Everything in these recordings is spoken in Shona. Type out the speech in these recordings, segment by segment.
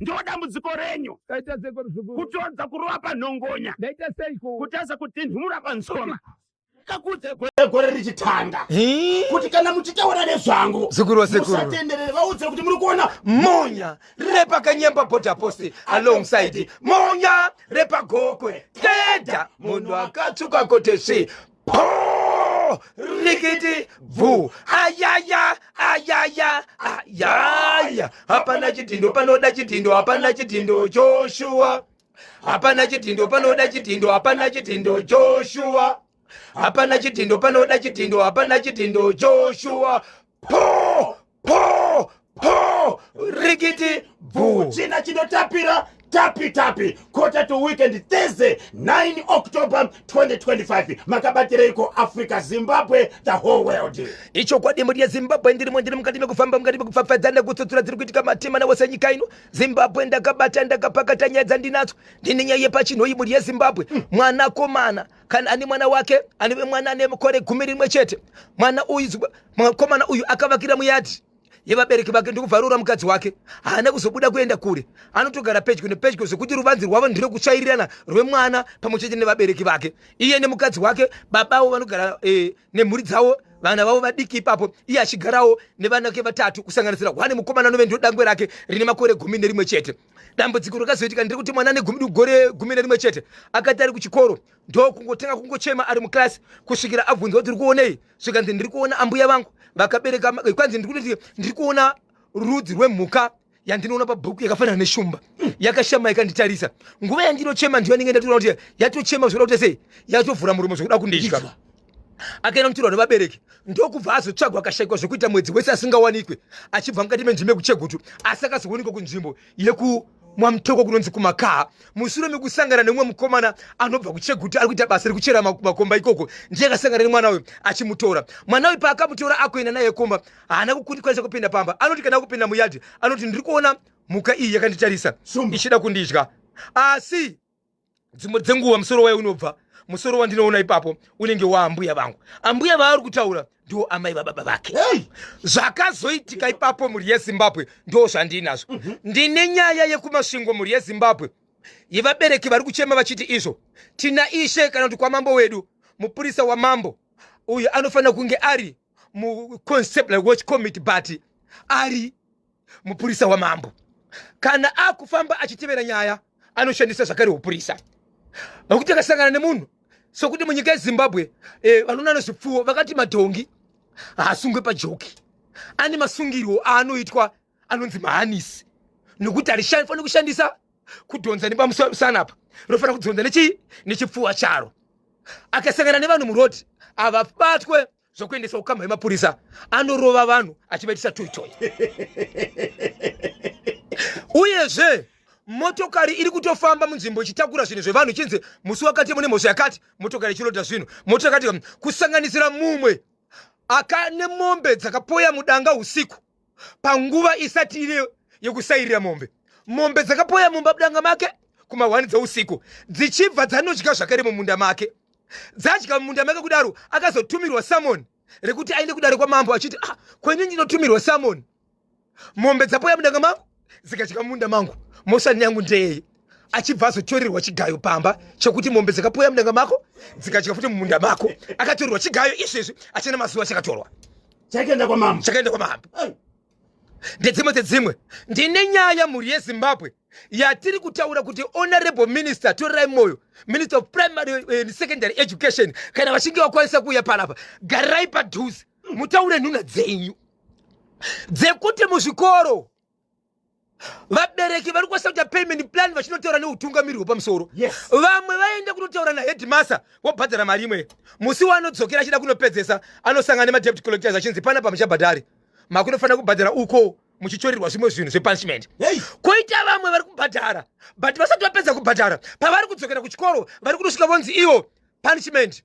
Ndo dambudziko renyu. Ndaita seiko muzukuru? Kutodza kurova panhongonya. Ndaita seiko? Kutadza kutinhura panzoma. Kakudze gore richitanga. Kuti kana muchitaura nezvangu. Zukuru wasekuru. Musatenderere vaudze kuti muri kuona monya repakanyemba border post alongside monya repagokwe teda munhu akatsvuka kote svi po rikiti bvu ayaya ayaya ayaya hapana chidhindo panoda chidhindo hapana chidhindo Joshua hapana chidhindo panoda chidhindo hapana chidhindo Joshua hapana chidhindo panoda chidhindo hapana chidhindo Joshua po po po rikiti bvu China chinotapira tapi tapi quarter to weekend Thursday 9 October 2025 makabatireiko Africa, Zimbabwe, the whole world. Ichokwadi mhuri yeZimbabwe, ndirimo ndiri mukati mekufamba, mukati mekupfapfadza nekutsutsura dziri kuitika matima nawose nyika ino. Zimbabwe ndakabata ndakapakata nyaya dzandinadzo. Ndine nyaya yepachinhoyi mhuri yeZimbabwe. Mwanakomana kana ane mwana wake ane mwana ane makore 11, mwana uyu mwanakomana uyu akavakira muyadhi yevabereki vake ndikuvharura mukadzi wake, haana kuzobuda kuenda kure, anotogara pedyo nepedyo zvekuti ruvanzi rwavo nderekutsvairirana rwemwana pamwe chete nevabereki vake. Iye nemukadzi wake babavo vanogara nemhuri dzavo, vana vavo vadiki ipapo, iye achigarawo nevana vake vatatu kusanganisira hwane mukomana anove ndiro dangwe rake rine makore 11. Dambudziko rakazoitika nderekuti mwana ane gore 11 akati ari kuchikoro ndokungotenga kungochema ari muklasi kusvikira abvunzwa kuti uri kuonei, zvikanzi ndiri kuona ambuya vangu vakabereka, kwanzi ndiri kuona rudzi rwemhuka yandinoona pabhuku yakafanana neshumba yakashama yakanditarisa. Nguva yandinochema ndiyo yanenge ndatoona kuti yatochema zvoda kuti sei yatovhura muromo zvokuda kundidya. Akaenda mutirwa nevabereki ndokubva azotsvagwa akashaikwa zvekuita mwedzi wese asingawanikwe achibva mukati menzvimbo yekuChegutu, asi akazowanikwa kunzvimbo yekumwamutoko kunonzi kumakaha mushure mekusangana nemumwe mukomana anobva kuChegutu ari kuita basa rekuchera makomba ikoko. Ndiye akasangana nemwana uyu achimutora. Mwana uyu paakamutora akuenda naye komba haana kukwanisa kupinda pamba. Anoti kana kupinda muyadhi anoti ndiri kuona mhuka iyi yakanditarisa ichida kundidya, asi dzimwe dzenguva musoro wayo unobva musoro wandinoona ipapo unenge waambuya vangu. Ambuya vaari kutaura ndiwo amai vababa vake. Zvakazoitika ipapo mhuri yeZimbabwe ndo zvandinazvo. Ndine nyaya yekuMasvingo mhuri yeZimbabwe yevabereki vari kuchema vachiti izvo tina ishe kana kuti kwamambo wedu mupurisa wamambo uyu anofanira kunge ari muconstabulary watch committee, but ari mupurisa wamambo kana akufamba achitevera nyaya anoshandisa zvakare upurisa nokuti akasangana nemunhu sokuti munyika yeZimbabwe vanoona nezvipfuwo vakati madhongi haasungwe pajoki, ane masungirwo aanoitwa anonzi mahanisi, nokuti harifaniri kushandisa kudhonza nepamusana apa, rinofanira kudhonza nechii nechipfuwa charo. Akasangana nevanhu murodhi havabatwe zvokuendesa kukamba yemapurisa, anorova vanhu achivaitisa toitoi. Uyezve motokari iri kutofamba munzvimbo ichitakura zvinhu zvevanhu ichinzi musi wakati mune mhosva yakati, motokari ichilodha zvinhu moto yakati, kusanganisira mumwe akane mombe dzakapoya mudanga usiku panguva isati iri yekusairira mombe. Mombe dzakapoya mumba mudanga make kumahwani dzeusiku dzichibva dzanodya zvakare mumunda make. Dzadya mumunda make kudaro akazotumirwa summon rekuti aende kudare kwamambo achiti ah, kweni ndinotumirwa summon, mombe dzapoya mudanga mangu dzikadya mumunda mangu, mosani yangu ndeyei? Achibva azotorerwa chigayo pamba chekuti mombe dzakapoya mudanga mako dzikadya futi mumunda mako. Akatorerwa chigayo izvezvi achina mazuva chakatorwa. Chakaenda kwamambo. Chakaenda kwamambo. Ndedzimwe dzedzimwe. Ndine nyaya mhuri yeZimbabwe yatiri kutaura kuti honorable minister Torerai Moyo, minister of primary and secondary education, kana vachinge vakwanisa kuuya panapa, garirai padhuze mutaure nhuna dzenyu dzekuti muzvikoro vabereki vari kukwanisa kuita payment plan vachinotaura neutungamiri hwepamusoro. Vamwe vaenda kunotaura naheadmaster vobhadhara mari imwe, musi waanodzokera achida kunopedzesa anosangana nemadebt collectors achinzi panapa muchabhadhari, makunofanira kubhadhara uko muchitorerwa zvimwe zvinhu zvepunishment. Koita vamwe vari kubhadhara, but vasati vapedza kubhadhara pavari kudzokera kuchikoro vari kunosvika vonzi ivo punishment,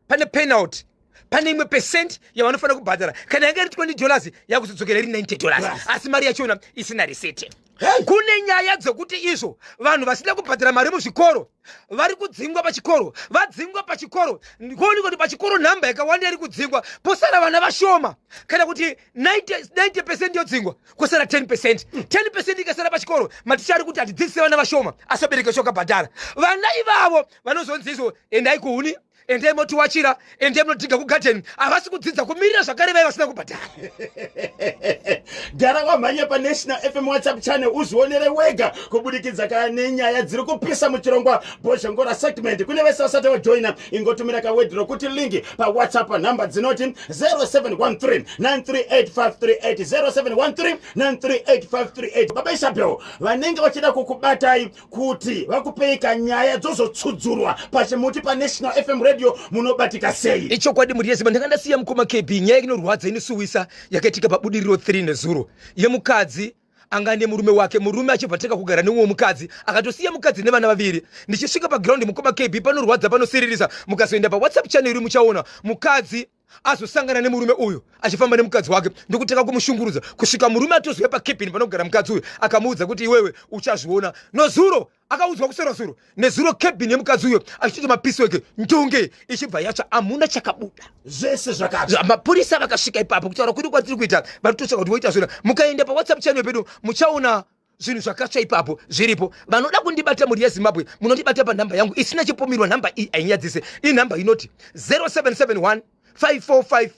pane penalty, pane imwe percent yavanofanira kubhadhara. Kana yanga iri $20 yakuzodzokera iri $90, asi mari yachona isina receipt. Hey! Kune nyaya dzekuti izvo vanhu vasina kubhadhara mari muzvikoro vari kudzingwa pachikoro, vadzingwa pachikoro, kuonekwa kuti pachikoro nhamba yakawanda iri kudzingwa, posara vana vashoma, kana kuti 90% yodzingwa, kusara 10%. 10% ikasara pachikoro, maticha ari kuti hatidzidzise vana vashoma, asi vabereki vacho vakabhadhara. Vana ivavo vanozonzi izvo endai kuhuni, endai motiwachira, endai munodhiga kugadheni. Havasi kudzidza, kumirira zvakare vai vasina kubhadhara. Gara wamhanya paNational FM WhatsApp channel uzvionere wega kubudikidza ka nenyaya dziri kupisa muchirongwa Bhozhongora segment. Kune vese vasati vajoina, ingotumira kawedhi rokuti link paWhatsApp nhamba dzinoti 0713 938538, 0713 938538. Baba Isabel vanenge vachida kukubatai kuti vakupei kanyaya dzozotsudzurwa pachimuti paNational FM Radio, munobatika sei? Ichokwadi, mhuri yeZimba, ndanga ndasiya mukoma KB nyaya inorwadza, inosuwisa, yakaitika paBudiriro 3 nezuro, yemukadzi anga nemurume wake, murume achibva teka kugara neumwe mukadzi, akatosiya mukadzi nevana vaviri. Ndichisvika paground, mukoma KB, panorwadza, panosiririsa. Mukazoenda paWhatsApp channel iri, muchaona mukadzi azosangana nemurume uyu achifamba nemukadzi wake, ndokutanga kumushungurudza kusvika murume atozouya pacabin panogara mukadzi uyu, akamuudza kuti iwewe uchazviona. Nozuro akaudzwa kusera zuro nezuro, cabin yemukadzi uyo achiita mapiecework, ndunge ichibva yatsva, hamuna chakabuda. Zvese zvakatsva. Mapurisa vakasvika ipapo. Kutaura kuri kwatiri kuita, vari kutotsvaka kuti voita zvona. Mukaenda paWhatsApp channel pedu, muchaona zvinhu zvakatsva ipapo zviripo. Vanoda kundibata, mhuri yeZimbabwe, munondibata panhamba yangu isina chipomirwa. Nhamba iyi hainyadzise, inhamba inoti 0771 545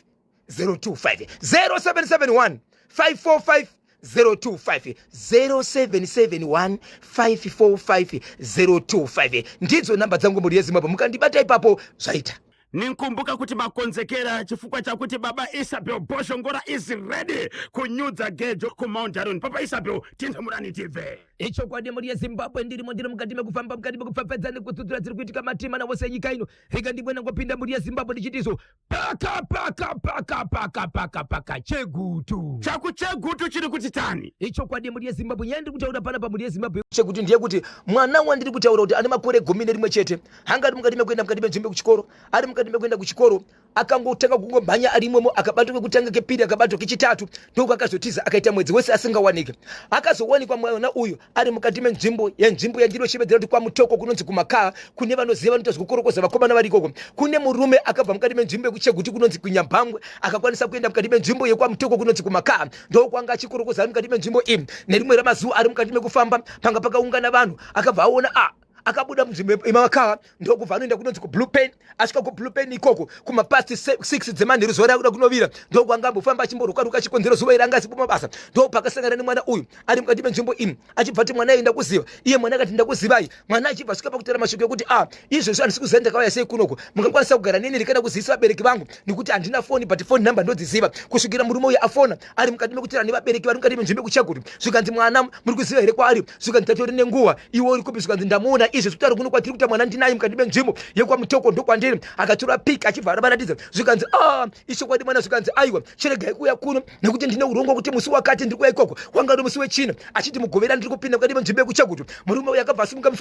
025, 0771 545 025, 0771 545 025. Ndidzo namba dzangu, mhuri yeZimbabwe. Mukandibata ipapo, zvaita. Ninkumbuka kuti makonzekera chifukwa chakuti Baba Isabel Bhozhongora is ready kunyudza gejo kuMount Darwin. Papa Isabel, tinzamurani tibve. Ichokwadi, mhuri yeZimbabwe, ndirimo, ndiri mukati mekufamba, mukati mekupfapfadza nekutsudzura dziri kuitika matima navose nyika ino. Rega ndibwe nangopinda, mhuri yeZimbabwe, ndichitizo paka paka paka paka paka paka Chegutu. Chaku Chegutu chiri kuti tani? Ichokwadi, mhuri yeZimbabwe, nyaya ndiri kutaura panapa, mhuri yeZimbabwe, chekuti ndeyekuti mwana wandiri kutaura kuti ane makore 11 hanga ari mukati mekuenda mukati menzvimbo yekuchikoro. Ari mukati mekuenda kuchikoro, akangotanga kungomhanya ari imomo, akabatwa kekutanga, kepiri, akabatwa kechitatu, ndokakazotiza, akaita mwedzi wese asingawaniki. Akazowanikwa mwana uyu ari mukati menzvimbo, yenzvimbo yandinoshevedzera kuti kwaMutoko, kunonzi kuMakaa. Kune vanoziva, vanoita zvekukorokoza vakomana vari ikoko. Kune murume akabva mukati menzvimbo yekuCheguti, kunonzi kuNyambangwe, akakwanisa kuenda mukati menzvimbo yekwaMutoko, kunonzi kuMakaa, ndokwanga achikorokoza ari mukati menzvimbo iyi. Nerimwe ramazuva, ari mukati mekufamba, panga pakaungana vanhu, akabva aona a akabuda munzvimbo yemakaha, ndokubva anoenda kunonzi kuBlue Pen. Asvika kuBlue Pen ikoko kumapast 6 dzemanheru, zuva rakuda kunovira, ndokwanga ambofamba achimborukaruka, chikonzero zuva iri anga asipo mabasa. Ndopakasangana nemwana uyu ari mukati menzvimbo iyi, achibva ati, "Mwana, ndakuziva." Iye mwana akati, "Ndakuzivai." Mwana achibva asvika pakutaura mashoko ekuti, "A izvozvi handisi kuziva ndakauya sei kunoko. Mungakwanisa kugara neni kana kuzivisa vabereki vangu, nekuti handina foni, but foni namba ndodziziva." Kusvikira murume uyu afona ari mukati mekutaura nevabereki vari mukati menzvimbo yekuChegutu, zvikanzi, "Mwana muri kuziva here kwaari?" Zvikanzi, "Tatori nenguva. Iwe uri kupi?" Zvikanzi, "Ndamuona izvezvi kutaura kuno kwatiri kuita, mwana ndinaye mukati menzvimbo yekwaMutoko, ndokwandiri." Akatora pic achibva aravaratidza. Zvikanzi, "A ichokwadi mwana?" Zvikanzi, "Aiwa, chiregai kuuya kuno nekuti ndine urongwa kuti musi wakati ndiri kuuya ikoko." Kwanga uri musi weChina, achiti, "Mugovera ndiri kupinda mukati menzvimbo yekuChegutu." Murume uyu akabva asimuka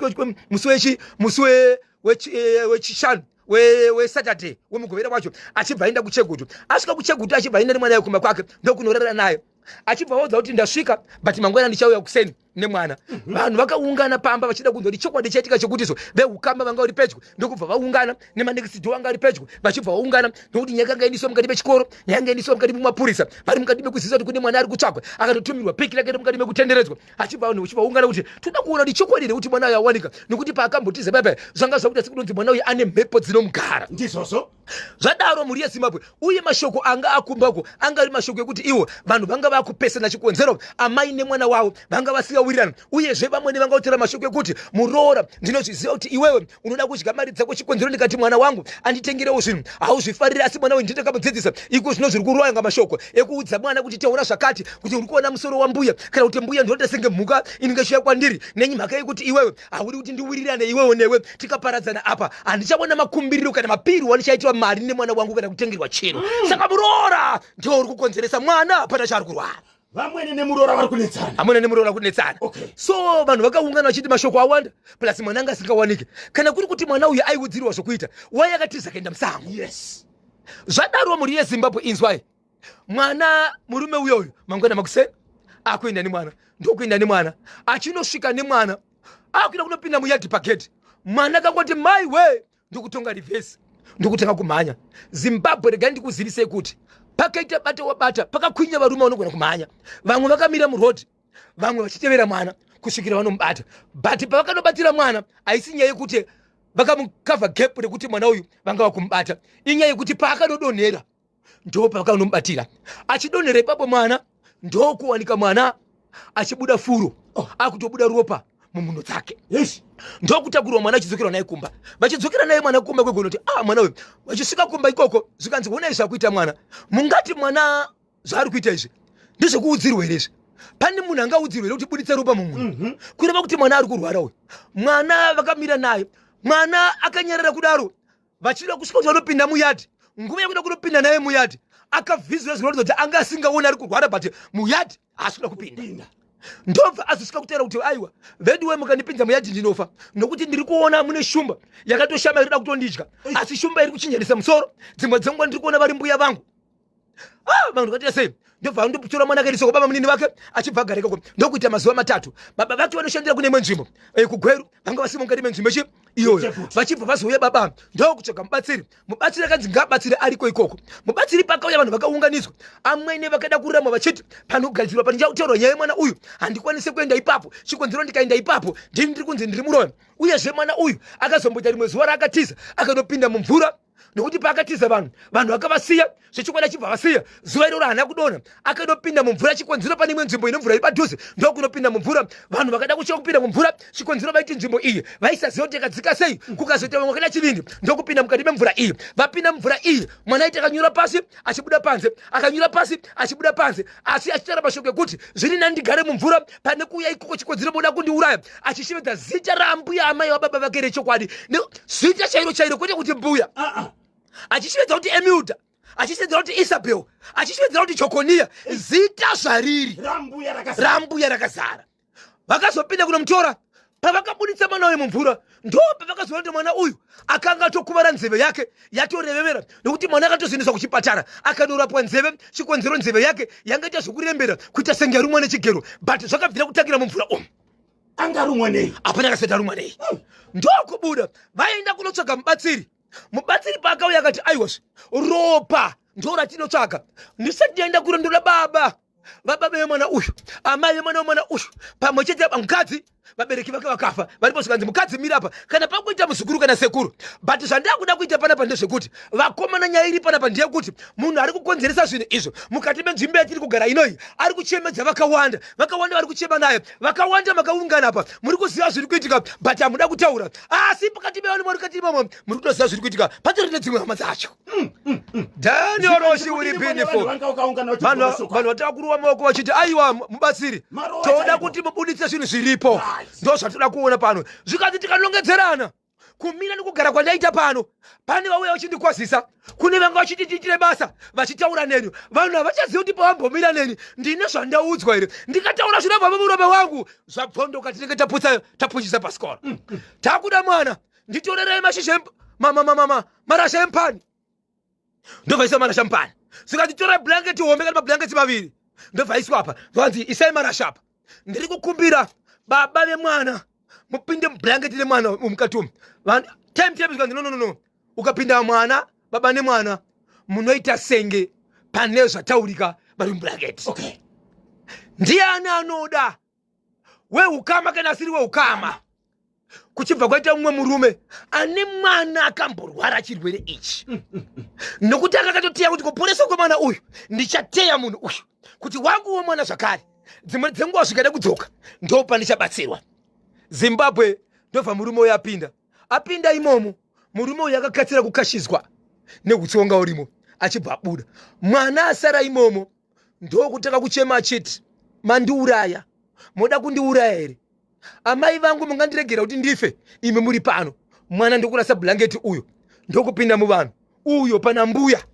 musi weChishanu, weSaturday, weMugovera wacho, achibva aenda kuChegutu. Asvika kuChegutu, achibva aenda nemwana yekumba kwake, ndokunorara naye, achibva vaudza kuti, "Ndasvika, but mangwana ndichauya kuseni nemwana." Vanhu vakaungana pamba vachida kunzwa kuti chokwadi chaitika chekuti so veukama vanga vari pedyo ndokubva vaungana, nemanext door anga ari pedyo vachibva vaungana, nokuti nyaya yanga yaendeswa mukati mechikoro, nyaya yanga yaendeswa mukati memapurisa, vari mukati mekuzivisa kuti kune mwana ari kutsvagwa, akatotumirwa pic rake mukati mekutenderedzwa. Achibva vanhu vachibva vaungana kuti toda kuona kuti chokwadi here kuti mwana uyu awanika, nekuti paakambotiza paipai zvanga zvakuti asi kunonzi mwana uyu ane mhepo dzinomugara. Ndizvozvo. Zvadaro, mhuri yeZimbabwe, uye mashoko anga akumbako anga ari mashoko ekuti iwo vanhu vanga vakupesana, chikonzero amai nemwana wavo vanga vasingawirirana. Uyezve vamwene vanga kutora mashoko ekuti, "Muroora, ndinozviziva kuti iwewe unoda kudya mari dzako, chikonzero ndikati mwana wangu anditengerewo zvinhu hauzvifariri, asi mwana uyu nditakamudzidzisa iko zvino zviri kuroyanga mashoko ekuudza mwana kuti taura zvakati, kuti uri kuona musoro wambuya, kana kuti mbuya ndinoita senge mhuka inenge ichiuya kwandiri nenyi, mhaka yekuti iwewe haudi kuti ndiwirirane iwewe newe. Tikaparadzana apa, handichaona makumbiriro kana mapiri wandichaitiwa mari nemwana wangu kana kutengerwa chiro. Saka muroora ndiwo uri kukonzeresa, mwana hapana chaari kurwara." Vamwene nemuroora vari kunetsana. Amwene nemuroora kunetsana. So vanhu vakaungana vachiti mashoko awanda, plus mwana anga asingawaniki. Kana kuri kuti mwana uyu aiudzirwa zvokuita, wai akatiza akaenda musango? Zvadaro, mhuri yeZimbabwe, inzwai, mwana murume uyoyu mangwana makuseni Akuenda nemwana, ndokuenda nemwana, achinosvika nemwana, akuenda kunopinda muyadhi pagedhi, mwana akangoti mai we, ndokutonga reverse, ndokutanga kumhanya. Zimbabwe, regai ndikuzivisei kuti pakaita bata wabata, pakakwinya varume vanogona kumhanya, vamwe vakamira murodhi, vamwe vachitevera mwana kusvikira vanomubata. But pavakanobatira mwana, haisi nyaya yekuti vakamukavha gap rekuti mwana uyu vanga vakumubata, inyaya yekuti paakanodonhera ndo pavakanomubatira. Achidonhera ipapo mwana, ndokuwanika mwana achibuda furo, akutobuda ropa mumhuno dzake. Ndokutakurwa mwana achidzokera naye kumba. Vachidzokera naye mwana kumba kwegono kuti ah, mwana uyu, vachisvika kumba ikoko zvikanzi, honai zvakuita mwana. Mungati mwana zvaari kuita izvi ndezvekuudzirwa here izvi? Pane munhu angaudzirwa here kuti buditse ropa mumunhu? Kureva kuti mwana ari kurwara uyu. Mwana vakamira naye, mwana akanyarara kudaro, vachida kusvika kuti vanopinda muyadhi. Nguva yekuda kunopinda naye muyadhi, akavhizura zvinoratidza kuti anga asingaoni ari kurwara, but muyadhi haasi kuda kupinda. Ndobva azosvika kutaura kuti, aiwa veduwe, mukandipinza muyadhi ndinofa, nokuti ndiri kuona mune shumba yakatoshama irida kutondidya, asi shumba iri kuchinjanisa musoro. Dzimwe dzenguva ndiri kuona vari mbuya vangu. Ah, vanhu vakaita sei? Ndobva ndotora mwana akaendeswa kwababa munini vake, achibva agara ikoko, ndokuita mazuva 3. Baba vake vanoshandira kune imwe nzvimbo, kuGweru, vanga vasimo mukati menzvimbo ichi iyoyo. Vachibva vazouya baba, ndokutsvaga mubatsiri. Mubatsiri akanzi ngaabatsire ariko ikoko. Mubatsiri pakauya, vanhu vakaunganidzwa. Amwene vakada kuramba vachiti, panogadzirwa pandichautaurwa nyaya yemwana uyu handikwanisi kuenda ipapo. Chikonzero, ndikaenda ipapo ndini ndiri kunzi ndiri muroyi. Uyezve mwana uyu akazomboita rimwe zuva raakatiza akanopinda mumvura, nokuti paakatiza vanhu vakavasiya zvechokwadi, achibva vasiya. Zuva iroro haana kudonha, akanopinda mumvura. Chikonzero, pane imwe nzvimbo ine mvura iri padhuze, ndokunopinda mumvura. Vanhu vakada kutya kupinda mumvura, chikonzero vaiti nzvimbo iyi vaisaziva kuti yakadzika sei. Kukazoita vamwe vakaita chivindi, ndokupinda mukati memvura iyi. Vapinda mumvura iyi, mwana aiti akanyura pasi achibuda panze, akanyura pasi achibuda panze, asi achitaura mashoko ekuti, zviri nani ndigare mumvura pane kuuya ikoko, chikonzero moda kundiuraya, achishevedza zita raambuya, amai vababa vake rechokwadi, zita chairo chairo, kwete kuti mbuya. Achishevedza kuti Emilda, achishevedza kuti Isabel, achishevedza kuti Jokonia, zita zvariri. Rambuya rakazara. Rambuya rakazara. Vakazopinda kunomutora. Pavakabuditsa mwana uyu mumvura, ndo pavakazoona kuti mwana uyu akanga atokuvara, nzeve yake yatorevevera, nokuti mwana akatozoendeswa kuchipatara akanorapwa nzeve. Chikonzero, nzeve yake yanga ita zvokurembera kuita senge yarumwa nechigero, but zvakabvira kutangira mumvura umu. Angarumwa nei? Hapana akasati arumwa nei. Ndokubuda, vaenda kunotsvaga mubatsiri. Mubatsiri paakauya akati, aiwazve, ropa ndo ratinotsvaga. Ndisati ndaenda kure, ndoda baba vababa vemwana uyu, amai vemwana wemwana uyu, pamwe chete mukadzi, vabereki vake vakafa varipo. Zvikanzi, mukadzi mira apa, kana pakuita muzukuru kana sekuru. But zvandakuda kuita panapa ndezvekuti, vakomana, nyaya iri panapa ndeyekuti munhu ari kukonzeresa zvinhu izvo mukati menzvimbo yatiri kugara inoyi ari kuchemedza vakawanda. Vakawanda vari kuchema naye, vakawanda makaungana apa, muri kuziva zviri kuitika, but hamuda kutaura. Asi pakati pevanhu muri kati imomo, muri kutoziva zviri kuitika, patori nedzimwe hama dzacho. Daniel Roshi uri painful. Vanga vakaungana. Vanhu vatava kuruwa maoko vachiti, aiwa mubatsiri, Marowa toda chaipo. kuti mubuditse zvinhu zviripo. Ndo zvatoda kuona pano. Zvikanzi, tikanongedzerana kumira nekugara kwandaita pano, pane vauya vachindikwazisa, kune vanga vachiti tiitire basa, vachitaura neni. Vanhu havachazivi kuti pavambomira neni ndine zvandaudzwa here. Ndikataura zvinobva mumuromo wangu zvabvondoka, tinenge taputsa, tapuchisa pasikoro. Takuda mwana, nditorerei mashizha marasha emupani. Ndobva marasha mupani. Zvikati, torai blanketi hombe kana mablanketi maviri. Ndobva iswa apa, zvanzi, isai marasha apa. Ndiri kukumbira baba vemwana mupinde mublanketi nemwana mukati umu. Time time zvikanzi, no, no, no, no, ukapinda mwana, baba nemwana munoita senge pane zvataurika vari mublanketi. Ndiani anoda weukama kana asiri weukama? Kuchibva kwaita mumwe murume ane mwana akamborwara chirwere ichi, nokuti akakatoteya kuti kuponeswa kwemwana uyu ndichateya munhu uyu kuti wangu wemwana zvakare, dzimwe dzenguva zvikada kudzoka ndo pandichabatsirwa. Zimbabwe, ndobva murume uyu apinda. Apinda imomo, murume uyu akakatsira kukashidzwa neutsi wanga urimo, achibva abuda. Mwana asara imomo, ndokutanga kuchema achiti, mandiuraya, moda kundiuraya here? Amai vangu, mungandiregera kuti ndife imi muri pano? Mwana ndokurasa bhurangeti uyo, ndokupinda muvanhu uyo pana mbuya,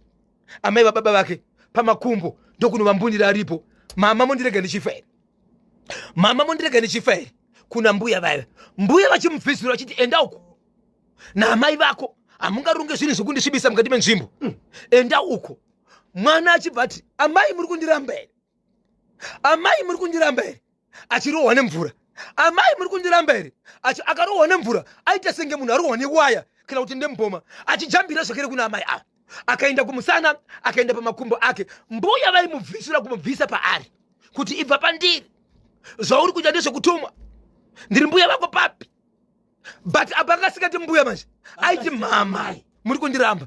amai vababa vake, pamakumbo, ndokunovambundira aripo. Mama, mondirega ndichifa here? Mama, mondirega ndichifa here? Kuna mbuya vaya, mbuya vachimubvisura vachiti, enda uko naamai vako, hamungarunge zvinhu zvekundisvibisa mukati menzvimbo, enda uko. Mwana achibva ati, amai, muri kundiramba here? Amai, muri kundiramba here? Achirohwa nemvura. Amai, muri kundiramba here? Akarohwa nemvura, aita senge munhu arohwa newaya kana kuti nemboma, achijambira zvakare kuna amai ava. Akaenda kumusana, akaenda pamakumbo ake. Mbuya vaimubvisira kumubvisa paari kuti, "Ibva pandiri, zvauri kuita ndezvekutumwa, ndiri mbuya vako papi?" But apa angasikati mbuya manje, aiti, "Mama, muri kundiramba."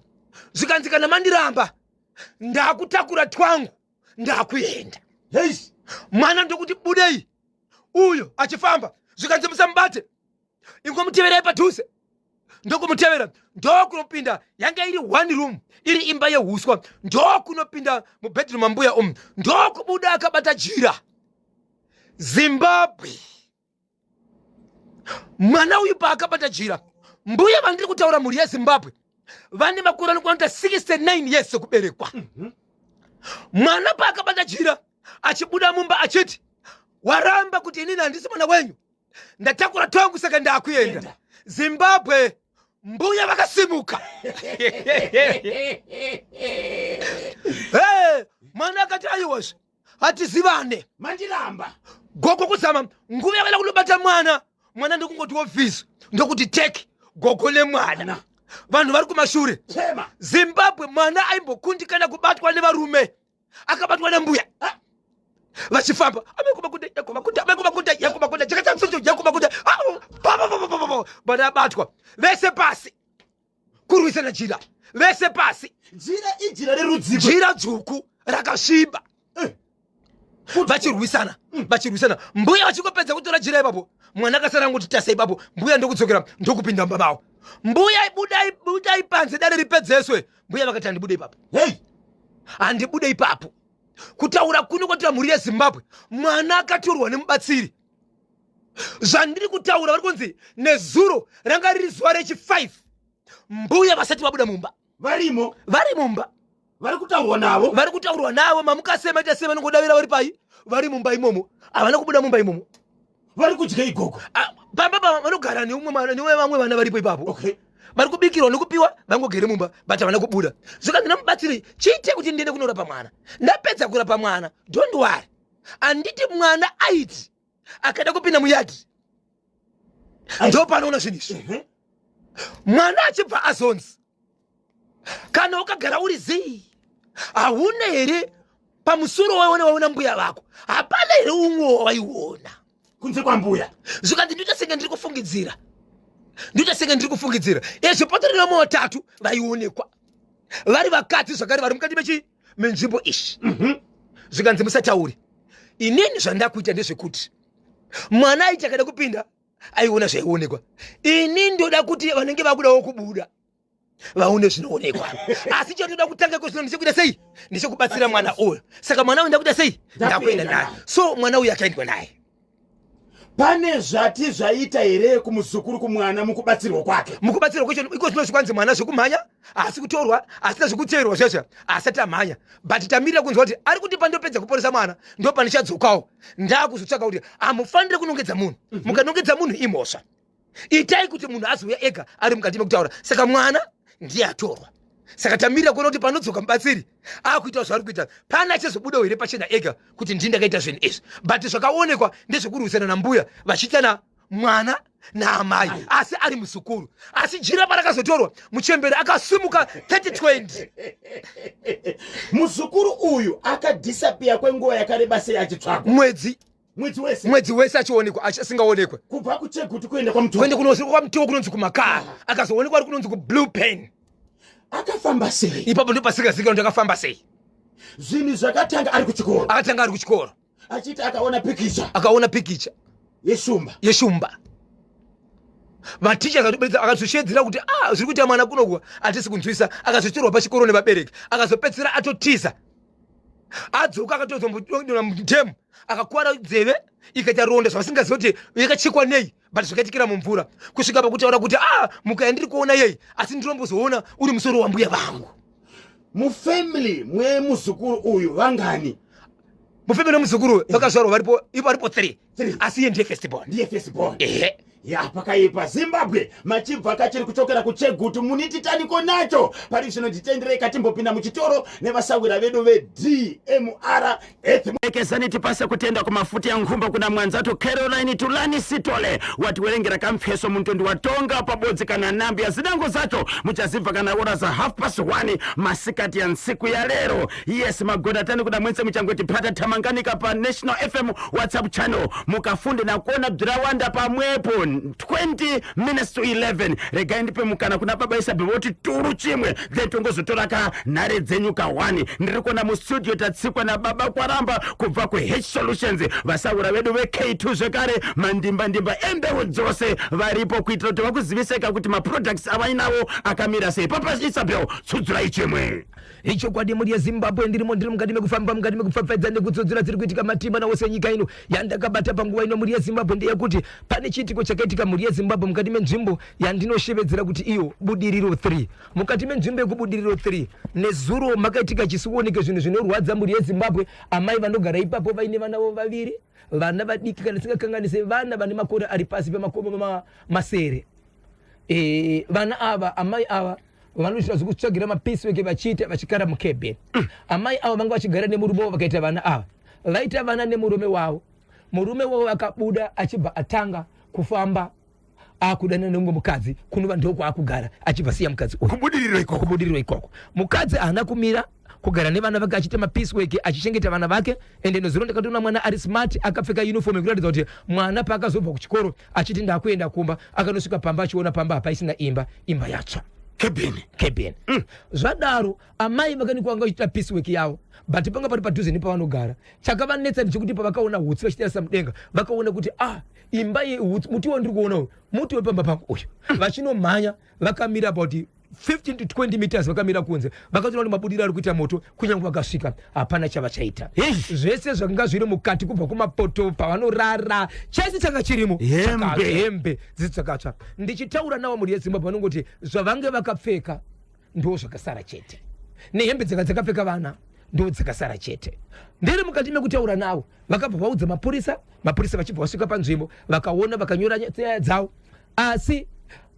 Zvikanzi, "Kana mandiramba, ndakutakura twangu, ndakuenda." Hei. Mwana ndokuti budei uyo achifamba. Zvikanzi, "Musamubate, ingomuteverai padhuze." Ndokumutevera, ndokunopinda. Yanga iri one room, iri imba yeuswa. Ndokunopinda mubedroom mambuya umu, ndokubuda akabata jira. Zimbabwe, mwana uyu paakabata jira, mbuya vandiri kutaura, mhuri yeZimbabwe, vane makore anokwana 69 years ekuberekwa. Mwana paakabata jira achibuda mumba achiti, "Waramba kuti inini handisi mwana wenyu, ndatakura twangu, saka ndakuenda." Enda. Zimbabwe, mbuya vakasimuka. Hey, mwana akati, "Aiwazve, hatizivane." Mandiramba. Gogo kuzama nguva yakaida kunobata mwana, mwana ndokungoti wofisi, ndokuti teki gogo nemwana, vanhu vari kumashure. Chema. Zimbabwe, mwana aimbokundikana kubatwa nevarume akabatwa nembuya vachifamba. Amekumakunde, amekumakunde, yakumakunde, chakatsansucho, yakumakunde, bana abatwa, vese pasi, kurwisana jira, vese pasi. Jira ijira rerudziko? Jira dzvuku rakasviba. Vachirwisana, vachirwisana, mbuya vachingopedza kutora jira ipapo, mwana akasara ngoti tasa ipapo. Mbuya ndokudzokera, ndokupinda mumba mavo. Mbuya, budai, budai panze, dare ripedzeswe. Mbuya vakati, "Handibude ipapo." Hei. "Handibude ipapo." Kutaura kuno kwatira, mhuri yeZimbabwe, mwana akatorwa nemubatsiri. Zvandiri kutaura, vari kunzi nezuro ranga riri zuva rechi5 mbuya vasati vabuda mumba. Varimo? Vari mumba. Vari kutaurwa navo? Vari kutaurwa navo. Mamuka sei, maita sei, vanongodavira vari pai, vari mumba imomo, havana kubuda mumba imomo. Vari kudya igogo? Ah, pamba pa vanogara neumwe mwana, neumwe, vamwe vana varipo ipapo. Vari kubikirwa nekupiwa, vangogere mumba, but havana kubuda. Zvikanzi namubatsiri, "Chiite kuti ndiende kunorapa mwana. Ndapedza kurapa mwana, don't worry." Handiti mwana aiti akada kupinda muyadhi, ndo panoona zvinhu izvi. Mwana achibva azonzi, "Kana ukagara uri zii, hauna here pamusoro waiona, waona mbuya vako, hapana here umwe wawaiona kunze kwambuya?" Zvikanzi, "Ndoita senge ndiri kufungidzira, ndoita senge ndiri kufungidzira ezvo. Patori nevamwe vatatu vaionekwa vari vakadzi zvakare, vari mukati mechi menzvimbo ishi." Zvikanzi, "Musatauri. Inini zvandakuita ndezvekuti mwana aiti akada kupinda aiona zvaionekwa. Ini ndoda kuti vanenge vakudawo kubuda vaone zvinoonekwa. Asi chatoda kutanga kozvino ndechekuita sei? Ndechekubatsira mwana uyu. Saka mwana uyu ndakuita sei? Ndakuenda naye." So mwana uyu akaendwa naye. Pane zvati zvaita here kumuzukuru, kumwana, mukubatsirwa kwake? Mukubatsirwa kwacho iko zvino zvikwanzi mwana zvekumhanya haasi kutorwa, asina zvekuteerwa zvazva, asati amhanya, but tamirira kunzwa kuti ari kuti pandopedza kuporesa mwana ndo pandichadzokawo ndakuzotsvaka kuti hamufaniri kunongedza munhu. Mukanongedza munhu imhosva. Itai kuti munhu azouya ega ari mukati mekutaura. Saka mwana ndiye atorwa. Saka tamirira kuona kuti panodzoka mubatsiri akuita zvaari kuita, pana achazobudawo here pachena ega kuti ndii ndakaita zvinhu izvi. But zvakaonekwa ndezvekurwisana nambuya vachiitana mwana naamai, asi ari muzukuru. Asi jira parakazotorwa, muchemberi akasimuka 3020. Muzukuru uyu akadisappear kwenguva yakareba sei achitsvagwa? Mwedzi. Mwedzi wese? Mwedzi wese achionekwa, asingaonekwe. Kubva kuChegutu kuenda kwaMutoko? Kuende kunozi kwaMutoko, kunonzi kuMakara. Akazoonekwa ari kunonzi kuBlue Pen. Akafamba sei? Ipapo ndo pasingazikanwa kuti akafamba sei. Zvinhu zvakatanga ari kuchikoro? Akatanga ari kuchikoro. Achiti akaona pikicha? Akaona pikicha. Yeshumba? Yeshumba. Maticha akatoshedzera kuti, "Ah, zviri kuita mwana kunoku hatisi kunzwisa." Akazotorwa pachikoro nevabereki, akazopedzisira atotiza, adzoka akatozombodona mudhemu, akakwara nzeve ikaita ronda zvavasingazivi kuti yakachekwa nei, but zvakaitikira mumvura, kusvika pakutaura kuti, "Ah, muka yandiri kuona yei, asi ndinombozoona uri musoro wambuya vangu." Mufamily mwemuzukuru uyu vangani? Mufamily wemuzukuru vakazvarwa varipo, ivo varipo 3. Three. Asi iye ndiye first born. Ndiye first born? Ehe. Ya, pakaipa. Zimbabwe, machibva kachiri kuchokera kuChegutu, munititaniko nacho pari zvino. Nditenderei katimbopinda muchitoro nevasawira vedu veDMR Ekezani. Tipase kutenda kumafuta ya nkhumba kuna mwanzatu Caroline Tulani Sitole, watiwerengera kampheso muntondi watonga pabodzi kana nambi ya zidango zacho muchazibva kana ora za 1:30 masikati ya ntsiku ya lero. Yes, magoda tani kuda mwense muchangoti phata thamanganika pa National FM WhatsApp channel, mukafunde na kuona bzirawanda pamwepo. 20 minutes to 11, regai ndipe mukana kuna baba Isabel voti turu chimwe, then tongozotora ka nhare dzenyu ka 1. Ndiri kuona mustudio tatsikwa nababa Kwaramba kubva kuH Solutions, vasaura vedu veK2 zvekare, mandimbandimba embeu dzose varipo kuitira kuti vakuziviseka kuti maproducts avainawo akamira sei. Papa Isabel, tsudzurai chimwe. Ichokwadi, mhuri yeZimbabwe, ndirimo, ndiri mukati mekufamba, mukati mekupfapfaidza nekutsudzura dziri kuitika matima nawose nyika ino. Yandakabata panguva ino, mhuri yeZimbabwe, ndeyekuti pane chiitiko chakaitika, mhuri yeZimbabwe, mukati menzvimbo yandinoshevedzera kuti iyo Budiriro 3. Mukati menzvimbo yekuBudiriro 3 nezuro makaitika chisioneke zvinhu zvinorwadza, mhuri yeZimbabwe. Amai vanogara ipapo vaine vana vavo vaviri, vana vadiki, kana tisingakanganise vana vane makore ari pasi pemakumi masere. Vana ava, amai ava vanoita zvekutsvagira mapiece work vachiita vachikara mucabin. Amai ava vanga vachigara nemurume wavo, vakaita vana ava, vaita vana nemurume wavo. Murume wavo akabuda achibva atanga kufamba akudana nemumwe mukadzi, kunova ndokwaakugara, achibva siya mukadzi uyu. Kubudiriro ikoko. Kubudiriro ikoko. Mukadzi haana kumira kugara nevana vake achiita mapiece work, achichengeta vana vake. Ende nezuro ndakatoona mwana ari smart, akapfeka uniform yekuratidza kuti mwana paakazobva kuchikoro achiti ndakuenda kumba, akanosvika pamba achiona pamba hapaisina imba, imba yatsva. Cabin. Cabin. Zvadaro, amai vakanikwa vanga vachiita piece work yavo, but panga pari padhuze nepavanogara. Chakavanetsa ndechekuti pavakaona hutsi vachitarisa mudenga, vakaona kuti, ah, imba yehutsi, muti wandiri kuona uyu muti wepamba pangu uyu. Vachinomhanya, vakamira about 15 to 20 meters, vakamira kunze, vakatoona kuti mabudiro ari kuita moto, kunyange vakasvika hapana chavachaita. Zvese zvakanga zviri mukati, kubva kumapoto, pavanorara, chese changa chirimo. Hembe. Hembe dzisi dzakatsva. Ndichitaura navo, mhuri yeZimbabwe, vanongoti zvavange vakapfeka ndo zvakasara chete, nehembe dzanga dzakapfeka vana ndo dzakasara chete. Ndiri mukati mekutaura navo, vakabva vaudza mapurisa. Mapurisa vachibva vasvika panzvimbo, vakaona, vakanyora nyaya dzavo. Asi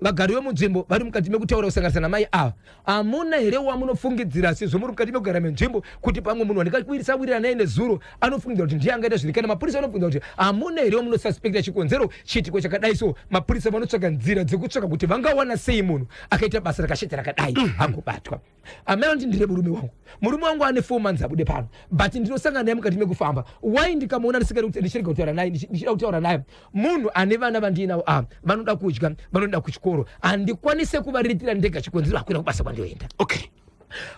vagari vemunzvimbo vari mukati mekutaura, kusanganisa namai ava, hamuna here wamunofungidzira, sezvo muri mukati mekugara menzvimbo, kuti pamwe munhu wandikawirisawirira naye nezuro anofungidzira kuti ndiye angaita zviri? Kana mapurisa vanofungidzira kuti hamuna here wamunosuspecta chikonzero chiitiko chakadai? So mapurisa vanotsvaga nzira dzekutsvaka kuti vangawana sei munhu akaita basa rakashata rakadai agobatwa. Amai vanoti, "Ndire murume wangu. Murume wangu ane 4 months abude pano, but ndinosangana naye mukati mekufamba. Wai ndikamuona ndichirega kutaura naye, ndichida kutaura naye? Munhu ane vana vandiinavo ava, vanoda kudya, vanoenda kuchikoro, handikwanise kuvariritira ndega, chikonzero hakuenda kubasa kwandioenda."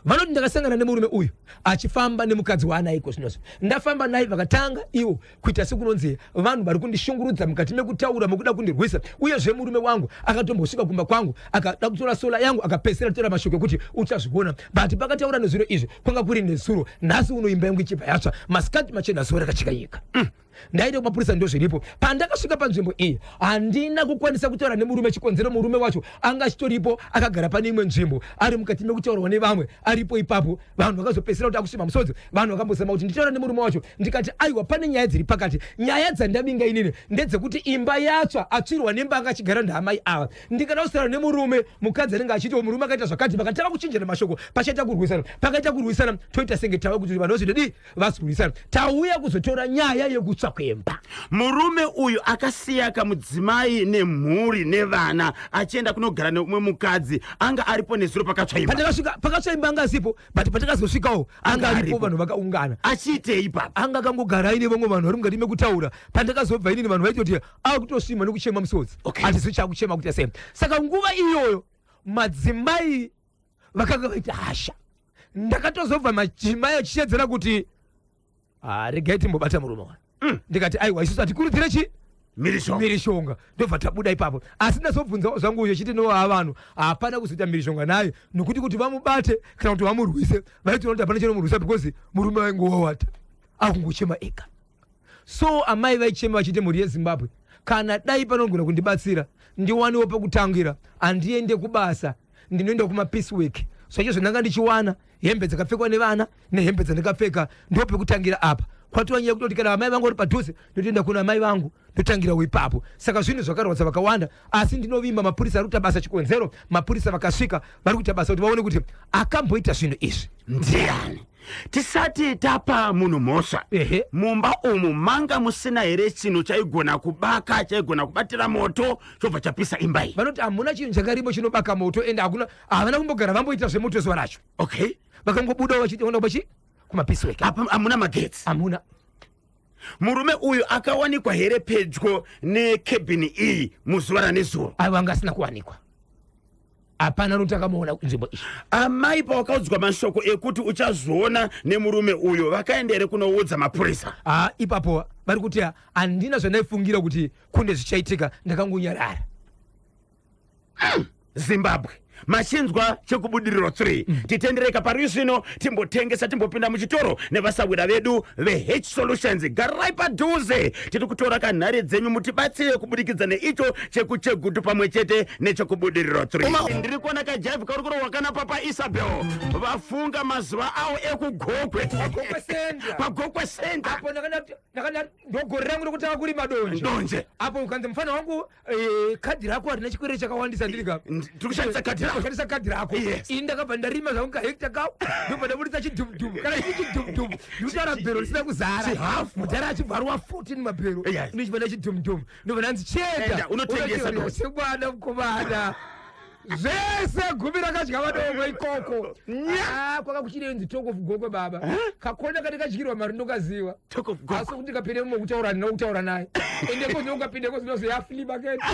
Vanoti, "Ndakasangana nemurume uyu achifamba nemukadzi waanaiko zvinozvo. Ndafamba naye, vakatanga ivo kuita sekunonzi vanhu vari kundishungurudza mukati mekutaura, mekuda kundirwisa. Uyezve murume wangu akatombosvika kumba kwangu, akada kutora solar yangu, akapedzisira tora mashoko ekuti uchazviona." But pakataura nezviro izvi kwanga kuri nezuro. Nhasi uno imba yangu ichibva yatsva masikati machena, zuva rakachika nyika. Ndaenda kumapurisa, ndo zviripo. Pandakasvika panzvimbo iyi, handina kukwanisa kutaura nemurume, chikonzero murume wacho anga achitoripo, akagara pane imwe nzvimbo, ari mukati mekutaurwa nevamwe aripo ipapo. Vanhu vakazopedzisira kuti akusvima musodzi. Vanhu vakambozama kuti nditaura nemurume wacho, ndikati aiwa, pane nyaya dziri pakati. Nyaya dzandavinga inini ndedzekuti imba yatsva, atsvirwa nemba anga achigara ndaamai ava. Ndikada kusara nemurume, mukadzi anenge achiti murume akaita zvakati. Vakatanga kuchinjana mashoko, pachaita kurwisana, pakaita kurwisana, toita senge tava kuti vanhu vazvidii, vazorwisana. Tauya kuzotora nyaya yekutsva kwemba." Murume uyu akasiya kamudzimai nemhuri nevana, achienda kunogara neumwe mukadzi. Anga aripo nezuro pakatsva imba? Pandakasvika pakatsva imba anga asipo, but patakazosvikawo anga aripo. Aripo. Vanhu vakaungana. Achiitei ipapo? Anga akangogara aine vamwe vanhu vari mukati mekutaura. Pandakazobva inini, vanhu vaitoti akutosvima nekuchema musodzi. Hatisi chakuchema kuita sei? Saka nguva iyoyo madzimai vakanga vaita hasha. Ndakatozobva madzimai achishedzera kuti, "Ah, regai timbobata murume wani." Ndikati aiwa, isusu hatikurudzire chi Mhirizhonga. Mhirizhonga. Ndobva tabuda ipapo. Asi ndazobvunza zvangu uyo chiti no, vanhu hapana kuzoita mhirizhonga naye, nokuti kuti vamubate kana kuti vamurwise, vaitoona kuti hapana chinomurwisa, because murume vaingowawata akungochema ega. So amai vaichema vachiti, "Mhuri yeZimbabwe, kana dai panogona kundibatsira, ndiwanewo pekutangira. Handiende kubasa, ndinoenda kumapiece work zvacho zvandanga ndichiwana, hembe dzakapfekwa nevana nehembe dzandakapfeka, ndo pekutangira apa." Kwatova nyaya yekutoti kana amai vangu vari padhuze, ndotoenda kuna amai vangu ndotangirawo ipapo. Saka zvinhu zvakarwadza vakawanda, asi ndinovimba mapurisa ari kuita basa. Chikonzero mapurisa vakasvika vari kuita basa kuti vaone kuti akamboita zvinhu izvi ndiani. Tisati tapa munhu mhosva, mumba umu manga musina here chinhu chaigona kubaka, chaigona kubatira moto chobva chapisa imba iyi? Vanoti hamuna chinhu chakarimo chinobaka moto, ende hakuna, havana kumbogara vamboita zvemoto zuva racho. Vakangobudawo vachiona vachi kumapiswek. Apa hamuna magetsi? Hamuna. Murume uyu akawanikwa here pedyo nekebhini iyi muzuva ranezuro? Aiwa, anga asina kuwanikwa, hapana nokuti akamuona nzvimbo iyi. Amai pawakaudzwa mashoko ekuti uchazoona nemurume uyu, vakaenda here kunoudza mapurisa? Ah, ipapo vari kuti handina zvandaifungira kuti kune zvichaitika, ndakangonyarara. Zimbabwe, machinzwa chekubudiriro 3. Titendereka pari zvino, timbotengesa, timbopinda muchitoro nevasawira vedu veH Solutions. Garai padhuze, tiri kutora kanhare dzenyu mutibatsire kubudikidza neicho chekuChegutu pamwe chete nechekubudiriro 3. Ndiri kuona kajaivhi kauri kurohwa kana Papa Isabel vafunga mazuva avo ekuGokwe. PaGokwe Center. PaGokwe Center. Apo ndakana ndogore rangu rokutanga kurima donje. Donje. Apo ukanzi, "Mufana wangu, kadhi rako harina chikwereti chakawandisa," ndirika Tiri kushandisa kadhi rako. Kushandisa kadhi rako. Yes. Ini ndakabva ndarima zvangu kahekta kao, ndobva ndabudisa chidhumudhumu, kana chii chidhumudhumu, ndikutaura bhero risina kuzara. Chihafu. Mudhara achibva aruwa 14 mabhero. Ndichibva ndachidhumudhumu, ndobva ndanzi, "Chienda, "Chienda unotengesa donje." Semwana mukomana zvese gumi rakadya vadongo ikoko. Ah, kwaka kuchinenzi Talk of Gokwe baba, kakona kati kadyirwa mari, ndokaziva. Talk of Gokwe. Asi kuti kapinde mumwe kutaura, handina kutaura naye, ende kozino ukapinde kozinozoyafliba kete.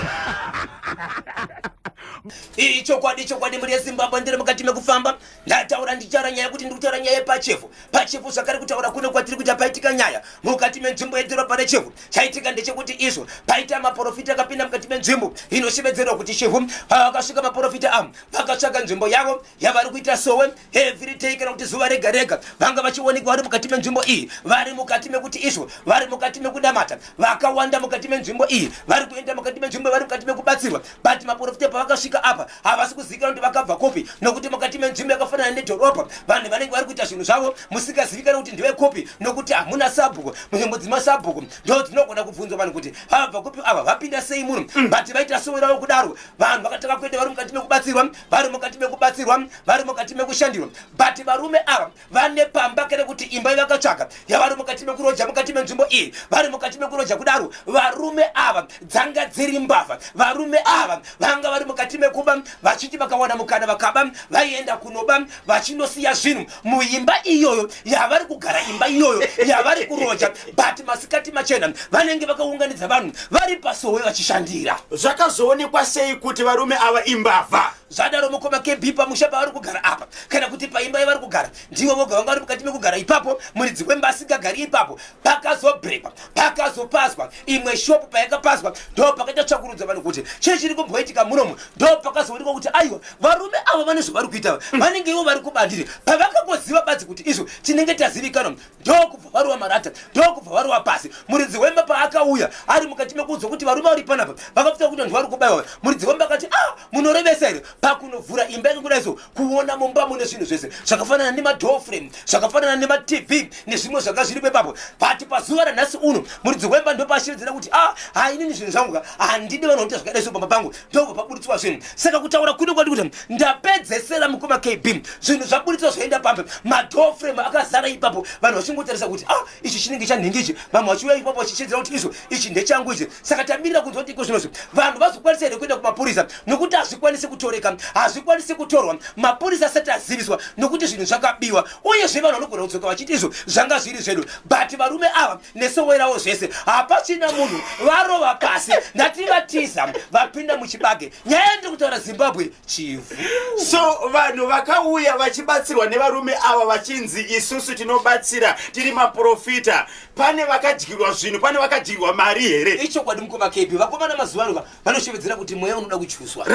Iyi chokwadi, chokwadi, mhuri yeZimbabwe, ndiri mukati mekufamba. Ndataura, ndichitaura nyaya yekuti ndiri kutaura nyaya yepaChevhu. PaChevhu zvakare, kutaura kuno kwatiri kuita, paitika nyaya mukati menzvimbo yedhorobha reChevhu. Chaitika ndechekuti izvo paita maprofita akapinda mukati menzvimbo inoshevedzerwa kuti Chevhu. Pavakasvika maprofita ava, vakatsvaga nzvimbo yavo yavari kuita sowe everyday, kana kuti zuva rega rega vanga vachionekwa vari mukati menzvimbo iyi, vari mukati mekuti izvo vari mukati mekunamata. Vakawanda mukati menzvimbo iyi vari kuenda mukati menzvimbo, vari mukati mekubatsirwa. But maprofita pavakasvika apa, havasi kuzivikanwa kuti vakabva kupi, nokuti mukati menzvimbo yakafanana nedhorobha vanhu vanenge vari kuita zvinhu zvavo musingazivikanwi kuti ndevekupi, nokuti hamuna sabhuku. Munzvimbo dzimasabhuku ndo dzinogona kubvunzwa vanhu kuti vabva kupi, ava vapinda sei muno. But vaita sowe ravo kudaro, vanhu vakatanga kuenda, vari mukati mekubatsirwa, vari mukati mekubatsirwa, vari mukati mekushandirwa. But varume ava vane pamba, kana kuti imba yavakatsvaga yavari mukati mekuroja mukati menzvimbo iyi. Vari mukati mekuroja kudaro, varume ava dzanga dziri mbavha. Varume ava vanga vari mukati mekuba, vachiti vakawana mukana vakaba, vaienda kunoba vachinosiya zvinhu muimba iyoyo yavari kugara, imba iyoyo yavari kuroja. But masikati machena vanenge vakaunganidza vanhu vari pasowe vachishandira. Zvakazoonekwa sei kuti varume ava imbavha? Zvadaro, mukoma KB, pamusha pavari kugara apa, kana kuti paimba yavari kugara, ndivo voga vanga vari mukati mekugara ipapo. Muridzi wemba asingagari ipapo. Pakazobrekwa, pakazopazwa imwe shopu. Payakapazwa, ndo pakaita tsvakurudzo vanhu kuti chii chiri kumboitika munomu. Ndo pakazoonekwa kuti aiwa, varume ava vane zvavari kuita, vanenge ivo vari kubandiri. Pavakangoziva badzi kuti izvo tinenge tazivikanwa, ndokubva varova marata, ndokubva varova pasi. Muridzi wemba paakauya ari mukati mekuudzwa kuti varume vari panapa, vakafuta kuti vanhu vari kubayiwa, muridzi wemba akati, "A, munorevesa here?" Pakunovhura imba yake kudai so, kuona mumba mune zvinhu zvese zvakafanana nemadoor frame, zvakafanana nemaTV nezvimwe zvanga zviripo ipapo. But pazuva ranhasi uno, muridzi wemba ndopashevedzera kuti, "A, hainini zvinhu zvangu ka, handidi vanhu vanoita zvakadai so pamba pangu." Ndobva paburitswa zvinhu. Saka kutaura kuno kwati kuti ndapedzesera, mukoma KB, zvinhu zvaburitswa, zvaenda pambe, madoor frame akazara ipapo, vanhu vachingotarisa kuti, "A, ichi chinenge chanhingi ichi." Vamwe vachiuya ipapo vachichedzera kuti, "Izvo ichi ndechangu ichi." Saka tamirira kunzwa kuti iko zvinozvi vanhu vazokwanisa here kuenda kumapurisa, nokuti hazvikwanisi kutoreka, hazvikwanisi kutorwa mapurisa asati aziviswa, nokuti zvinhu zvakabiwa. Uyezve vanhu vanogona kudzoka vachiti izvo zvanga zviri zvedu. But varume ava nesowe ravo zvese, hapachina munhu, varova pasi, ndati vatiza, vapinda muchibage. Nyaya yandiri kutaura, Zimbabwe, Chivhu. So vanhu vakauya vachibatsirwa nevarume ava, vachinzi, "Isusu tinobatsira, tiri maprofita," pane vakadyirwa zvinhu, pane vakadyirwa mari here? Ichokwadi, mukoma KB, vakomana mazuva ano vanoshevedzera kuti mweya unoda kuchuswa.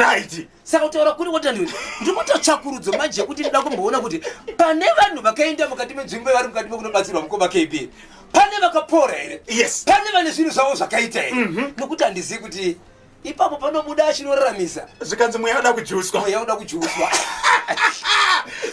Saka kutaura kuri kuti ndiri kuita tsvakurudzo manje yekuti ndida kumboona kuti pane vanhu vakaenda mukati menzvimbo yavari mukati mekunobatsirwa, mukoma KB, pane vakapora here? Pane vane zvinhu zvavo zvakaita here? Nokuti handizivi kuti ipapo panobuda achinoraramisa. Zvikanzi mweya uda kujuswa. Mweya uda kujuswa.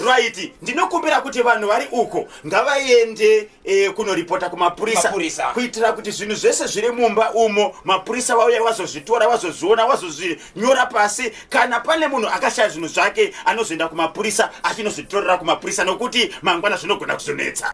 Right, ndinokumbira kuti vanhu vari uko ngavaende kunoripota kumapurisa Mapurisa. kuitira kuti zvinhu zvese zviri mumba umo mapurisa vauya vazozvitora, vazozviona, vazozvinyora pasi. Kana pane munhu akashaya zvinhu zvake anozoenda kumapurisa achinozvitorera kumapurisa, nokuti mangwana zvinogona kuzonetsa.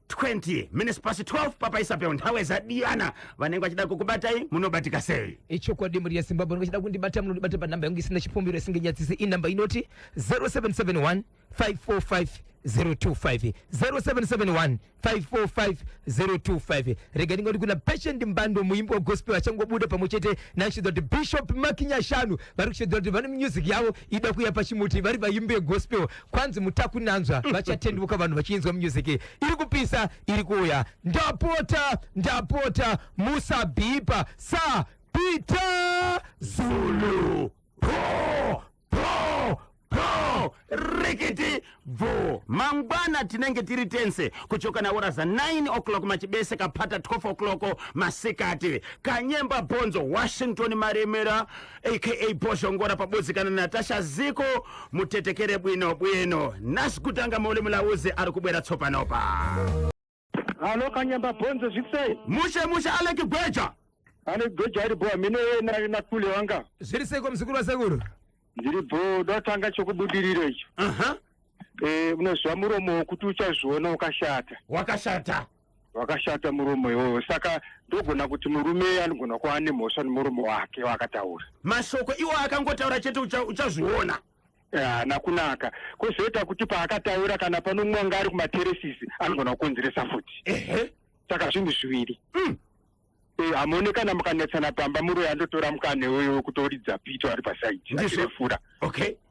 20 minutes past 12, Papa Isabel, nthawe zadiyana, vanenge vachida kukubatai munobatika sei? Ichokwadi, mhuri yeZimbabwe, unenge kundibata, munondibata panhamba yangu isina chipombero, isingenyadzisi, inhamba inoti 0771 545 025, 0771 545 025. Rega ndingoti kuna Patient Mbando, muimbi wegospel achangobuda pamwe chete nachidza kuti Bishop Makinyashanu vari kushedzera kuti vane music yavo ida kuya pachimuti, vari vaimbi vegospel. Kwanzi mutakunanzva vachatenduka vanhu vachinzwa music iri kupisa iri kuuya. Ndapota, ndapota, musabhipa sa Peter Zulu. Po po po, rikiti bvu. Mangwana tinenge tiri tense kuchoka na ora za 9 o'clock machibese kapata 12 o'clock masikati. Kanyemba Bhonzo, Washington Maremera aka Bhozhongora pabodzi kana Natasha Ziko. Mutetekere bwino bwino. Nasi kutanga maule mulauzi ari kubwera tsopanopa. Halo, Kanyamba Bhonzo, zvikusei? Mushe mushe, Aleki Gweja. Ane gweja ari bho mine nakule wanga. Zviri seiko, muzukuru wasekuru? Ndiri bho, dotanga chokubudiriro icho. Unoziva muromo wokuti uchazviona ukashata. Wakashata. Wakashata muromo iwowo, saka ndogona kuti murume anogona kuva nemhosva nemuromo wake waakataura. Mashoko iwo akangotaura chete uchazviona. Haana kunaka. Kwozoita kuti paakataura kana pano mumwe anga ari kumateresisi anogona kukonzeresa futi. Saka zvinhu zviviri. Hamuone kana mukanetsana pamba, muroyi andotora mukana iwoyo wekutoridza pito ari pasaidi achirefura.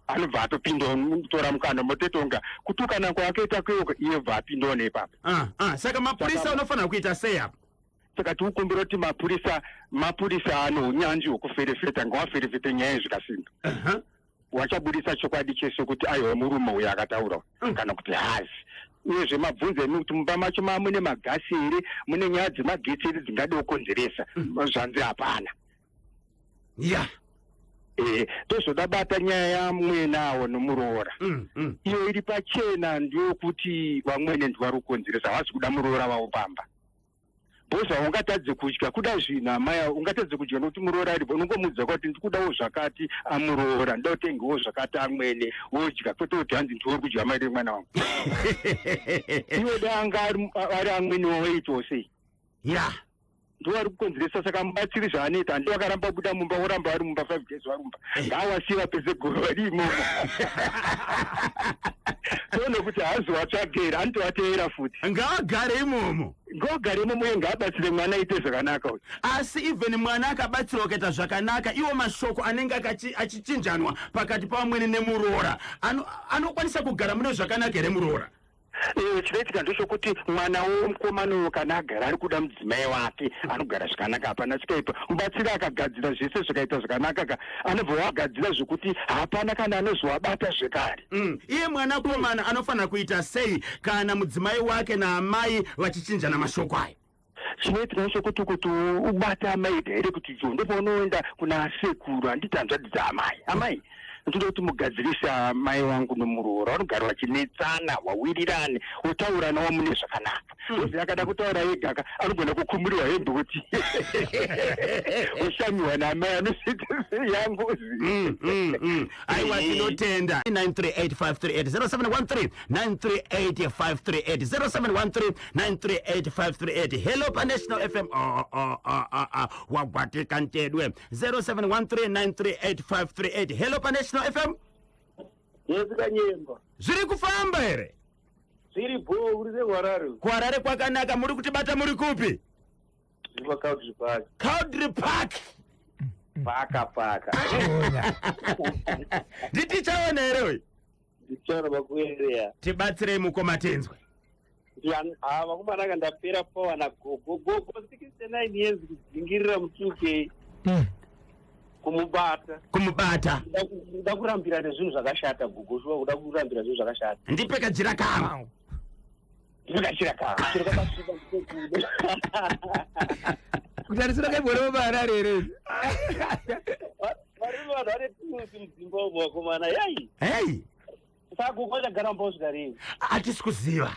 Anobva atopinda tora mukana, mototonga kutukana kwaakaita kweyoko, iye bva apindawo neipapa. Saka mapurisa unofanira kuita sei apa? Saka tikukumbira kuti mapurisa ane unyanzvi hwekuferefeta ngawaferefete nyaya zvikasimba. Wachabudisa chokwadi chese kuti aiwa, murume uyu akataura kana kuti hazi. Uyezve mabvunzo emi kuti mumba macho maa mune magasi here, mune nyaya dzemagetsi here dzingade kukonzeresa, zvanzi hapana. Tozoda bata nyaya yamwenawo nomuroora. Iyo iri pachena ndeyokuti vamwene ndivari kukonzeresa, havasi kuda muroora wavo pamba. Bhozi haungatadze kudya kuda zvinhu, amai, ungatadze kudya nokuti muroora aripo. Unongomudza kuti ndikudawo zvakati, amuroora, ndoda kutengewo zvakati, amwene, wodya, kwete kuti hanzi ndiwe kudya mari yemwana wangu. Iwe da anga ari amwene wawaitawo sei? Ndo vari kukonzeresa. Saka mubatsiri zvaanoita, handi vakaramba kubuda mumba, voramba vari mumba 5 days, vari mumba, ngaawasiye vapedze gore vari imomo. Toone kuti haazovatsvagera, anotovateera futi. Ngaagare imomo. Ngogare imomo uye ngaabatsire mwana aite zvakanaka uyu. Asi even mwana akabatsirwa kuita zvakanaka, iwo mashoko anenge achichinjanwa pakati pavamwene nemuroora anokwanisa kugara mune zvakanaka here muroora? Chinoitika ndechokuti mwana womukomana uyo kana agara ari kuda mudzimai wake anogara zvakanaka, hapana chikaipa. Mubatsiri akagadzira zvese zvikaita zvakanaka ka, anobva wagadzira zvokuti hapana kana anozowabata zvekare. Iye mwanakomana anofanira kuita sei kana mudzimai wake naamai vachichinjana mashoko aya? Chinoitika ndechokuti kuti ubate amai here kuti jo, ndopaunoenda kuna sekuru, handiti hanzvadzi dzaamai, amai, ndoda kuti mugadzirise amai vangu nomuroora, vanogara vachinetsana, wawirirane, wotaura nawo mune zvakanaka. Ozi akada kutaura ega ka, anogona kukumurirwa hembe kuti oshamiwa naamai, anozoita yangozi. Aiwa, tinotenda. 938538, 0713 938538, 0713 938538. Hello paNational FM. Oh. Wagwatika ntedwe. 0713 938538. Hello paNational FM. Yes, Kanyemba. Zviri kufamba here? Zviri bho, uri seHarare. KuHarare kwakanaka. Muri kutibata muri kupi? Zviri paCountry Park. Country Park. Paka paka. Nditichaona here uyu? Ndichaona pakuendeya. Tibatsirei, mukoma, tenzwe. Ha, vakomanaka, ndapera pawana gogo. Gogo 69 years kudzingirira muTK kumubata. Kumubata. Kuda kurambira nezvinhu zvakashata, gogo, shuwa kuda kurambira zvinhu zvakashata. Ndipe kajira kangu. Ndikachira kangu. Chiro kabatsira ndikuda. Kuti handisina kaibhorewo paHarare here? Varume, vanhu vane tusi mudzimba umo, vakomana, yai. Hei. Saka gogo vachagara mumba kusvika rini? Hatisi kuziva.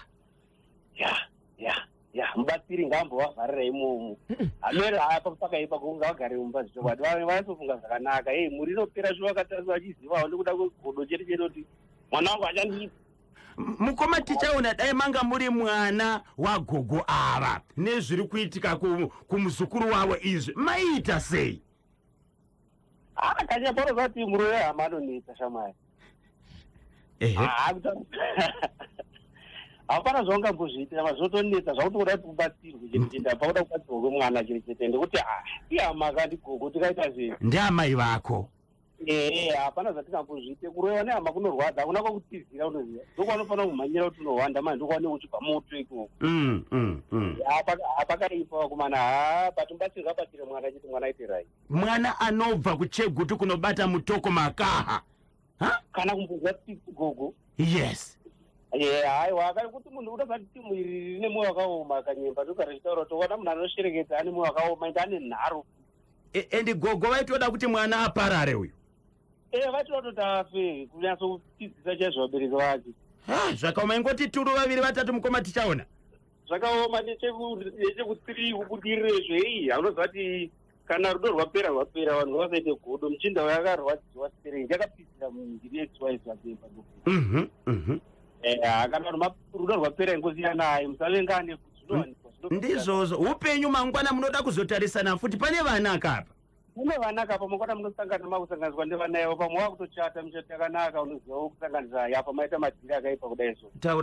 Ya, ya, ya, mubatsiri ngaambovavharira imomo. Hamero hapa pakaipa, gogo ngavagare mumba zvichokwadi. Vanyatsofunga zvakanaka. Ei, mhuri inopera shuwa vakatarisa vachizivawo nekuda kwegodo chete chete kuti mwana wangu achandipa. Mukoma Tichaona, dai manga muri mwana wagogo ava nezviri kuitika kumuzukuru wavo izvi, maiita sei? Ah, kanyaparo zati muroyi hama anonetsa, shamwari. Ah, hapana zvaungambozviitira, mazvotonetsa zvakutoda kuti ubatsirwe chete chete. Pakuda kubatsirwa kwemwana chete chete, ndekuti ah, ihama kandi gogo, tikaita sei? Ndiamai vako. Ehe, hapana zvatingambozviite. Kuroyiwa nehama kunorwadza, hakuna kwekutizira, unoziva. Ndokwanofanira kumhanyira kuti unohwanda manje, ndokwane uchibva moto ikoko. Hapakaipa vakomana. Ha, but mubatsiri ngabatsire mwana chete, mwana aite right. Mwana anobva kuChegutu kunobata Mutoko makaha. Ha? Kana kumbozwa tsitsi gogo. Ye, haiwa, kana kuti munhu unoziva kuti timu iri rine mwoyo wakaoma. Kanyemba ndogara richitaura kuti wana munhu anosherekedza ane mwoyo wakaoma, ende ane nharo. And gogo vaitoda kuti mwana aparare uyu. E, vaitoda kutoti afe, kunyatsokudzidzisa chaizvo vabereki vake. Ha, zvakaoma. Ingoti turu vaviri vatatu, mukoma Tichaona. Zvakaoma. Nechekutiri kubudirire ei, unoziva kuti kana rudo rwapera, rwapera. Vanhu ngavasaite godo. Muchinda uyo akarwadziwa stereki, yakapizira mundiri ex-wife vapepa. Kana rudo rwapera, ingosiyanayi, musavengane futi, zvinowanikwa. Ndizvozvo, upenyu. Mangwana munoda kuzotarisana futi, pane vana kapa. Mune vana kapa, mangwana munosangana, makusanganiswa nevana ivo. Pamwe wakutochata michato yakanaka, unoziva kusanganisa yapa maita madhiri akaipa kudai so. Taura.